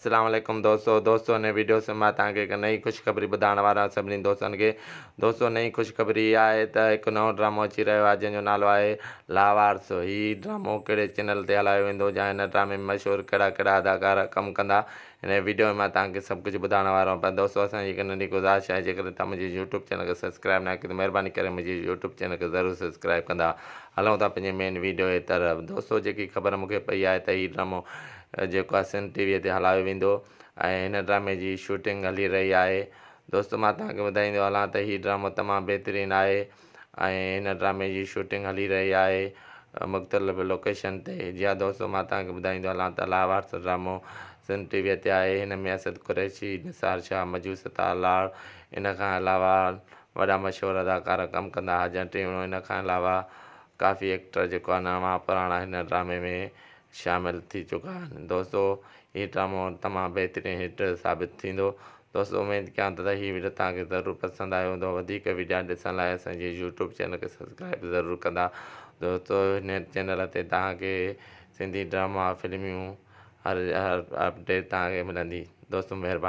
اسلام عليڪم دوستو دوستو هن ويڊيو سان مان توهان کي هڪ نئين خوشخبري ٻڌائڻ وارو آهيان سڀني دوستن کي دوستو نئين خوشخبري اها آهي ته هڪ نئون ڊرامو اچي رهيو آهي جنهن جو نالو آهي لاوارث هي ڊرامو ڪهڙي چينل تي هلايو ويندو يا هن ڊرامي ۾ مشهور ڪهڙا ڪهڙا اداڪار ڪم ڪندا هن ويڊيو ۾ مان توهان کي سڀ ڪجهه ٻڌائڻ وارو آهيان پر دوستو اسان جي هڪ ننڍي گذارش آهي جيڪڏهن توهان منهنجي يوٽيوب چينل کي سبسڪرائب نه ڪيو ته مهرباني ڪري منهنجي يوٽيوب چينل کي ضرور سبسڪرائب ڪندا هلون ٿا پنهنجي مين ويڊيو جي طرف دوستو جيڪي خبر مون کي پئي آهي ته هي ڊرامو جيڪو آهي سنڌ ٽي وي تي هلايو ويندو ۽ هن ڊرامي جي شوٽنگ هلي رهي آهي دوستو مان توهان کي ٻڌائيندو هلان ته هي ڊرامو تمام بهترين آهي ۽ هن ڊرامي جي شوٽنگ هلي رهي آهي مختلف لوڪيشن تي جي ها دوستو مان توهان کي ٻڌائيندو هلان ته لاوارث ڊرامو سنڌ ٽي وي تي آهي هن ۾ اسد قريشي نثار شاهه مجو ستار لاڙ ان کان علاوه وڏا مشهور اداڪار ڪم ڪندا حاجن ٽيڻو ان کان علاوه ڪافي ايڪٽر جيڪو آهي نوان پراڻا هن ڊرامي ۾ شامل ٿي چڪا آهن دوستو هي ڊرامو تمام بهترين هٽ ثابت ٿيندو دوستو اميد ڪيان ٿو ته هي وڊيو توهان کي ضرور پسند آيو هوندو وڌيڪ وڊيا ڏسڻ لاء اسان جي يوٽيوب چينل کي سبسڪرائب ضرور ڪندا دوستو هن چينل تي توهان کي سنڌي ڊراما فلميون هر هر اپڊيٽ توهان کي ملندي دوستو مهرباني.